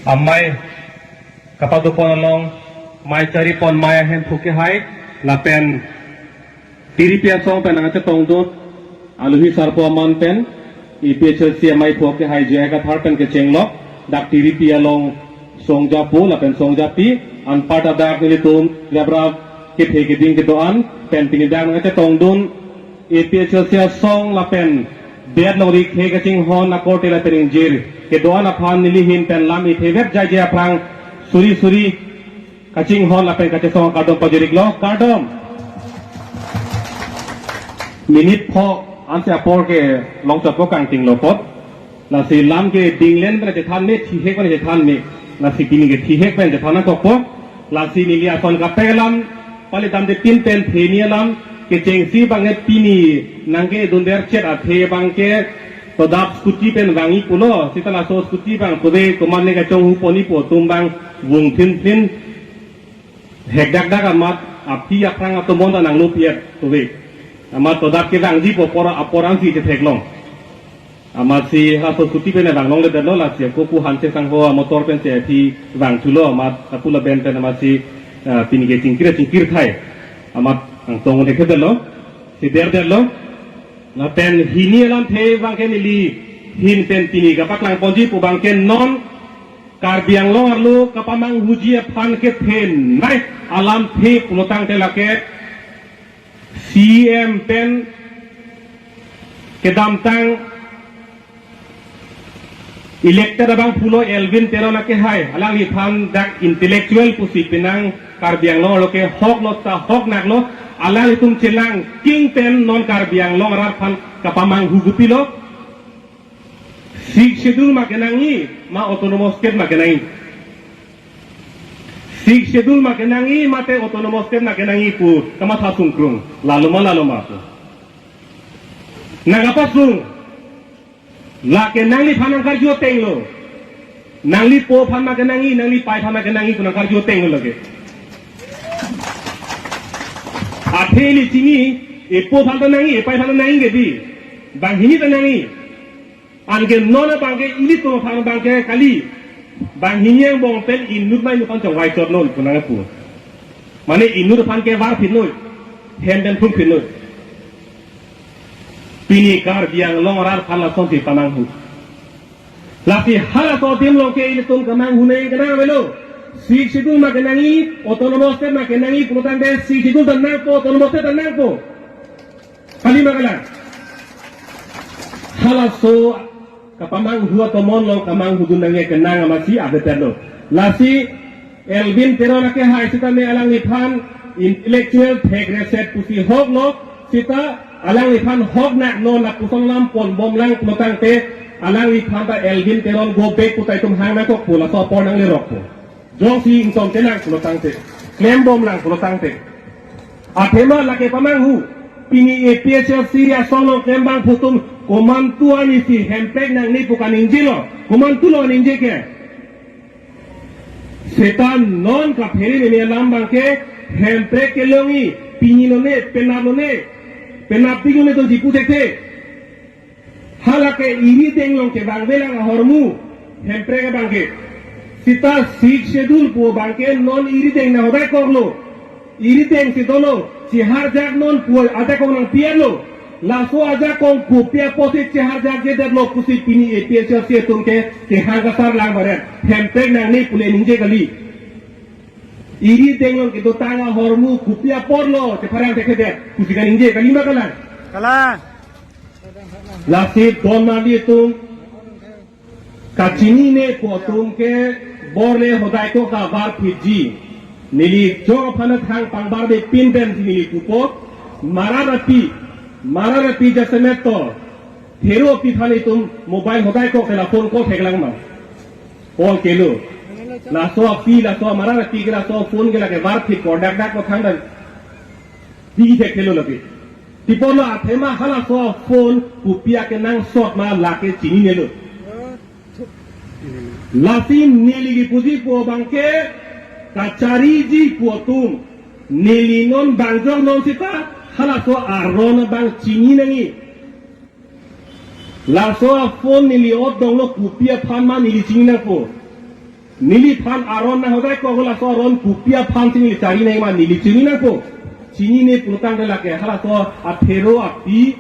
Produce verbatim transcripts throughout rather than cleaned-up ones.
Amei kapadopon along, mei charipon mei ahem phu kehai, lapen Tiripi asong pen nangchetongdun, alohi sarpo aman pen, A P H L C amei phu kehai J I Kathar pen kechenglo, dak Tiripi along songjapo, lapen songjapi, anparta dak nelitum, raprap kethe keding kedo-an, pen pini dak nangchetongdun, A P H L C asong lapen, det longri khe kachinghon akorte lapen ingjir, kedo-an aphan neli ahin pen lam ithe vet jaije aphrang, suri suri, kachinghon lapen kachesong kardom pajir-iklo, kardom. Minute pho ansi apor kelong chotpo kangtinglo apot. Lasi lam ke dinglen pen chethan me, thihek pen chethan me. Lasi pini ke thihek pen chethan nangkokpo. Lasi neli ason kapelam, pali damde pin pen theni alam, kechengsi abang ke pini nangkedunderchet athe abang ke todap scooty pen vangji pulo, sita laso scooty abang kove komat ne kachonghu ponji pu atum abang vung thin thin. Hekdakdak amat api aphrang atomon ta nanglo piat tove. Amat todap kevangji pu apor apor ansi chetheklong. Amatsi halaso scooty pen vanglongledetlo, lasi ako pu Hanse Sangho amotor pensi api vangthulo, amat apu laben pen amatsi, ah, pini ke chingkir chingkir thai. Amat angtong dekhedetlo, si derdetlo. Lapen hini alamthe abang ke neli ahin pen pini kapaklang ponji pu abang ke non Karbi Anglong arlo kapamanghuji aphan kethenei alamthe pulotangte lake C E M pen kedamtang elected abangphulo Elwin Teron akehai, alangliphan dak intellectual pusi penang Karbi Anglong arlo ke hoklo ta hoknaklo, alanglitum chelang king pen non Karbi Anglong arat aphan kapamanghu kopilo. Sixth Schedule ma kenangji, ma Autonomous State ma kenangji. Sixth Schedule ma kenangji, mate Autonomous State ma kenangji pu kamatha sungkrung. Lalo ma, lalo ma pu. Nangkapasung. Lake nangliphan nangkarju atenglo. Nanglipo aphan ma kenangji, nanglipei aphan ma kenangji pu nangkarju atenglo lake. Athe ili chini, epo aphan ta nangji, epei aphan ta nangji ke dei. Banghini ta nangji. Anke non abang ke ilitum aphan abang ke kali. Banghini angbong pen inut ma inut aphan chongvai chot noi pu nangpu. Mane inut aphan kevar phit noi. Hem pen phung phit noi. Pini Karbi Anglong arat aphan lasonsi pamanghu. Lasi halaso adim along ke ilitum kamanghunei kenang avelo. Sixth Schedule ma kenangji, Autonomous State ma kenangji, pulotangte Sixth Schedule ta nangpo, Autonomous State ta nangpo. Kali ma kalang. Halaso kapamanghu atomon along kamanghudun nangji kenang amatsi abeterlo. Lasi Elwin Teron akehai sitame alangliphan intellectual thekreset pusi hoklo, sita alangliphan hoknaklo, lapuson alam ponbomlang pulotangte alangliphan ta Elwin Teron go back pu ta itum hang nangkokpo, laso apor nanglerokpo. Jongsi ingtongte nang pulotangte, klembomlang pulotangte. Athema lake pamanghu, pini A P H L C asong along klembangphu atum komantu ani si hemprek nangne pu kaningjelo, komantulo ningje ke. Seta non kaphere meme alam abang ke hemprek kelongji, pini lone, penap lone, penap tik lone to jipu thekthe. Halake irideng along kevangvelang ahormu, hemprek abang ke. Sita Sixth Schedule pu abang ke non irideng nanghodaikoklo. Irideng si dolo, chiharjak non pu ajakong nangpianlo. Laso ajakong kopi apotsi chiharjakjedetlo pusi pini A P H L C atum ke kehang kasarlang baret. Hemprek nangne pule ningje kali. Irideng along kedotang ahormu kopi aporlo, chepharang thekthedet pusi kaningje kali ma kalang. Kalang. Lasi don mali atum kachinine pu atum ke bor le hodaikok ta varphitji. Neli jong aphan thang pangbarbe pin pensi neli pupo. Marat api, marat api jasemet to. Thero api aphan itum mobile hodaikok ke la phone call theklang ma. Call kelo. Laso api, laso marat api ke laso phone ke lake varphit kordakdak ko thangdan. Di thekthelo lake. Tipolo athema halaso phone kopi akenangsot ma lake chininelo. Lasi neli kipuji pu abang ke kachariji pu atum. Neli non bangjong non sita halaso aron abang chini nangji. Laso aphone neli ot donglo kopi aphan ma neli chini nangpo. Neliphan aron nanghodai ko, halaso aron kopi aphan si neli chari nangma neli chini nangpo. Chinine pulotangte lake halaso athero api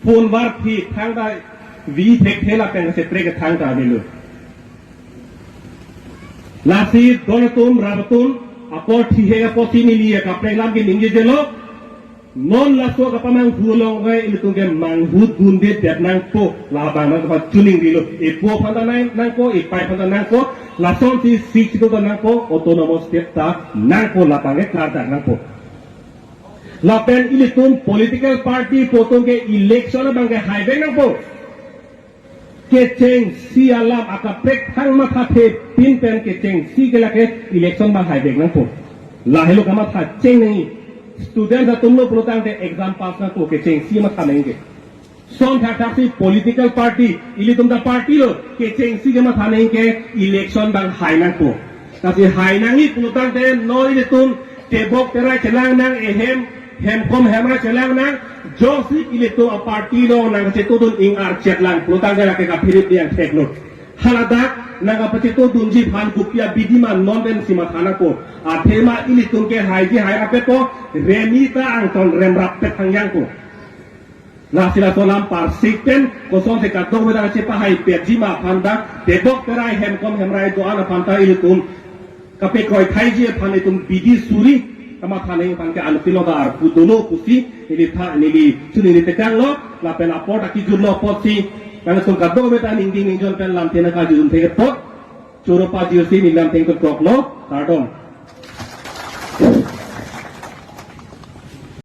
phone varphi thangta vi thekthe lapen kacheprek kethang ta avelo. Lasi don atum, rap atum, apor thihek apotsi neli akaprek alam ke ningjejelo. Non laso kapamanghu along ke ilitum ke manghu dunde det nangpo, labang nang kapa chuning rilo. Epo aphan ta nang, nangpo, epai aphan ta nangpo, lasonsi seat chito ta nangpo, autonomous state ta nangpo, labang ke klardak nangpo. Lapen ilitum political party pu atum ke election abang ke haivek nangpo. Kechengsi alam akaprek thang mathathe pin pen kechengsi ke lake election abang haivek nangpo. Lahelo kamatha cheng nangji. Student atum lo pulotangte exam pass nangpo, kechengsi matha nangji ke. Son thakthak si political party, ilitum ta party lo, kechengsi ke matha nangji ke election abang hai nangpo. Lasi hai nangji pulotangte non ilitum tebok terai chelang nang, ehem hemkom hemra chelang nang, jongsi ilitum aparty along nangkachetongdun ingar chetlang pulotangte lake kaphirit diang theklo. Haladak nangkapachetongdunji aphan kopi abidi ma non pensi matha nangpo. Athema ilitum ke haiji hai rapetpo, remi ta angton remrap pethang jangpo. Lasi laso alam parsik pen kosonsi kadokave ta chepahai petji ma aphan ta tebok terai hemkom hemra do-an aphan ta ilitum kapekroi thaiji aphan itum bidi suri kamatha nangji aphan ke anpilo ta arpu dolo pusi neli tha, neli chuni neli tekanglo, lapen apor ta kejutlo apotsi nangtum kadokave ta ningding ningjon pen lamthe nangkajutdun thek apot choro pajirsi neli lamthe ingtun kroklo, kardom.